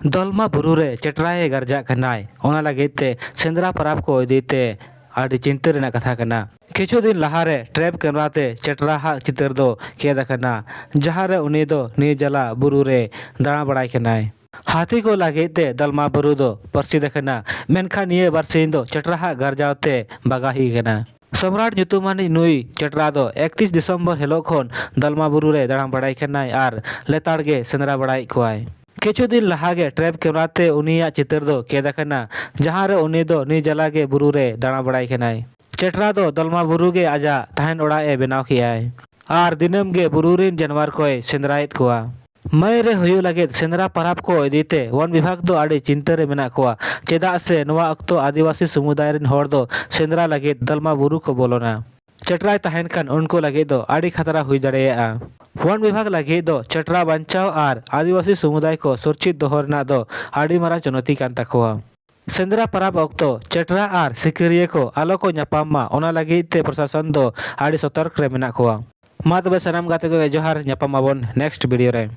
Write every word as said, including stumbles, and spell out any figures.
ᱫᱚᱞᱢᱟ ᱵᱩᱨᱩ ᱨᱮ ᱪᱮᱴᱨᱟᱭᱮ ᱜᱟᱨᱡᱟᱜ ᱠᱟᱱᱟᱭ, ᱚᱱᱟ ᱞᱟᱹᱜᱤᱫ ᱛᱮ ᱥᱮᱸᱫᱽᱨᱟ ᱯᱟᱨᱟᱵᱽ ᱠᱚ ᱤᱫᱤ ᱛᱮ ᱟᱹᱰᱤ ᱪᱤᱱᱛᱟᱹ ᱨᱮᱱᱟᱜ ᱠᱟᱛᱷᱟ ᱠᱟᱱᱟ᱾ ᱠᱤᱪᱷᱩ ᱫᱤᱱ ᱞᱟᱦᱟᱨᱮ ᱴᱨᱮᱯ ᱠᱮᱢᱨᱟ ᱛᱮ ᱪᱮᱴᱨᱟ ᱦᱟᱜ ᱪᱤᱛᱟᱹᱨ ᱫᱚ ᱠᱮᱫ ᱟᱠᱟᱱᱟ, ᱡᱟᱦᱟᱸ ᱨᱮ ᱩᱱᱤ ᱫᱚ ᱱᱤᱡᱟᱞᱟ ᱵᱩᱨᱩ ᱨᱮ ᱫᱟᱬᱟ ᱵᱟᱲᱟᱭ ᱠᱟᱱᱟᱭ᱾ ᱦᱟᱹᱛᱤ ᱠᱚ ᱞᱟᱹᱜᱤᱫ ᱛᱮ ᱫᱚᱞᱢᱟ ᱵᱩᱨᱩ ᱫᱚ ᱯᱟᱹᱨᱥᱤᱫ ᱟᱠᱟᱱᱟ, ᱢᱮᱱᱠᱷᱟᱱ ᱱᱤᱭᱟᱹ ᱵᱟᱨᱥᱤᱧ ᱫᱚ ᱪᱮᱴᱨᱟ ᱦᱟᱜ ᱜᱟᱨᱡᱟᱣ ᱛᱮ ᱵᱟᱜᱟᱦᱤ ᱟᱠᱟᱱᱟ᱾ ᱥᱚᱢᱨᱟᱴ ᱧᱩᱛᱩᱢᱟᱱᱤᱡ ᱱᱩᱭ ᱪᱮᱴᱨᱟ ᱫᱚ ᱮᱠᱛᱤᱥ ᱰᱤᱥᱮᱢᱵᱚᱨ ᱦᱤᱞᱳᱜ ᱠᱷᱚᱱ ᱫᱚᱞᱢᱟ ᱵᱩᱨᱩ ᱨᱮ ᱫᱟᱬᱟ ᱵᱟᱲᱟᱭ ᱠᱟᱱᱟᱭ ᱟᱨ ᱞᱮᱛᱟᱲ ᱜᱮ ᱥᱮᱸᱫᱽᱨᱟ ᱵᱟᱲᱟᱭᱮᱫ ᱠᱚᱣᱟᱭ᱾ ᱠᱤᱪᱷᱩ ᱫᱤᱱ ᱞᱟᱦᱟ ᱜᱮ ᱴᱨᱮᱯ ᱠᱮᱢᱨᱟ ᱛᱮ ᱩᱱᱤᱭᱟᱜ ᱪᱤᱛᱟᱹᱨ ᱫᱚ ᱠᱮᱫ ᱟᱠᱟᱱᱟ, ᱡᱟᱦᱟᱸ ᱨᱮ ᱩᱱᱤ ᱫᱚ ᱱᱤᱡᱟᱞᱟ ᱜᱮ ᱵᱩᱨᱩ ᱨᱮ ᱫᱟᱬᱟ ᱵᱟᱲᱟᱭ ᱠᱟᱱᱟᱭ᱾ ᱪᱮᱴᱨᱟ ᱫᱚ ᱫᱚᱞᱢᱟ ᱵᱩᱨᱩ ᱜᱮ ᱟᱡᱟᱜ ᱛᱟᱦᱮᱱ ᱚᱲᱟᱜ ᱮ ᱵᱮᱱᱟᱣ ᱠᱮᱜᱼᱟᱭ ᱟᱨ ᱫᱤᱱᱟᱹᱢ ᱜᱮ ᱵᱩᱨᱩ ᱨᱮᱱ ᱡᱟᱱᱣᱟᱨ ᱠᱚᱭ ᱥᱮᱸᱫᱽᱨᱟᱭᱮᱫ ᱠᱚᱣᱟ᱾ ᱢᱟᱹᱭ ᱨᱮ ᱦᱩᱭᱩᱜ ᱞᱟᱹᱜᱤᱫ ᱥᱮᱸᱫᱽᱨᱟ ᱯᱟᱨᱟᱵᱽ ᱠᱚ ᱤᱫᱤ ᱛᱮ ᱵᱚᱱ ᱵᱤᱵᱷᱟᱜᱽ ᱫᱚ ᱟᱹᱰᱤ ᱪᱤᱱᱛᱟᱹ ᱨᱮ ᱢᱮᱱᱟᱜ ᱠᱚᱣᱟ, ᱪᱮᱫᱟᱜ ᱥᱮ ᱱᱚᱣᱟ ᱚᱠᱛᱚ ᱟᱹᱫᱤᱵᱟᱹᱥᱤ ᱥᱚᱢᱩᱫᱟᱭ ᱨᱮᱱ ᱦᱚᱲ ᱫᱚ ᱥᱮᱸᱫᱽᱨᱟ ᱞᱟᱹᱜᱤᱫ ᱫᱚᱞᱢᱟ ᱵᱩᱨᱩ ᱠᱚ ᱵᱚᱞᱚᱱᱟ᱾ ᱪᱮᱴᱨᱟᱭ ᱛᱟᱦᱮᱱ ᱠᱷᱟᱱ ᱩᱱᱠᱩ ᱞᱟᱹᱜᱤᱫ ᱫᱚ ᱟᱹᱰᱤ ᱠᱷᱟᱛᱨᱟ ᱦᱩᱭ ᱫᱟᱲᱮᱭᱟᱜᱼᱟ᱾ ᱵᱚᱱ ᱵᱤᱵᱷᱟᱜᱽ ᱞᱟᱹᱜᱤᱫ ᱫᱚ ᱪᱮᱴᱨᱟ ᱵᱟᱧᱪᱟᱣ ᱟᱨ ᱟᱹᱫᱤᱵᱟᱹᱥᱤ ᱥᱚᱢᱩᱫᱟᱭ ᱠᱚ ᱥᱩᱨᱪᱷᱤᱛ ᱫᱚᱦᱚ ᱨᱮᱱᱟᱜ ᱫᱚ ᱟᱹᱰᱤ ᱢᱟᱨᱟᱝ ᱪᱩᱱᱚᱛᱤ ᱠᱟᱱ ᱛᱟᱠᱚᱣᱟ᱾ ᱥᱮᱸᱫᱽᱨᱟ ᱯᱟᱨᱟᱵᱽ ᱚᱠᱛᱚ ᱪᱮᱴᱨᱟ ᱟᱨ ᱥᱤᱠᱟᱹᱨᱤᱭᱟᱹ ᱠᱚ ᱟᱞᱚ ᱠᱚ ᱧᱟᱯᱟᱢ ᱢᱟ, ᱚᱱᱟ ᱞᱟᱹᱜᱤᱫ ᱛᱮ ᱯᱨᱚᱥᱟᱥᱚᱱ ᱫᱚ ᱟᱹᱰᱤ ᱥᱚᱛᱚᱨᱠ ᱨᱮ ᱢᱮᱱᱟᱜ ᱠᱚᱣᱟ᱾ ᱢᱟ ᱛᱚᱵᱮ ᱥᱟᱱᱟᱢ ᱜᱟᱛᱮ ᱠᱚᱜᱮ ᱡᱚᱦᱟᱨ, ᱧᱟᱯᱟᱢ ᱟᱵᱚᱱ next video ᱨᱮ᱾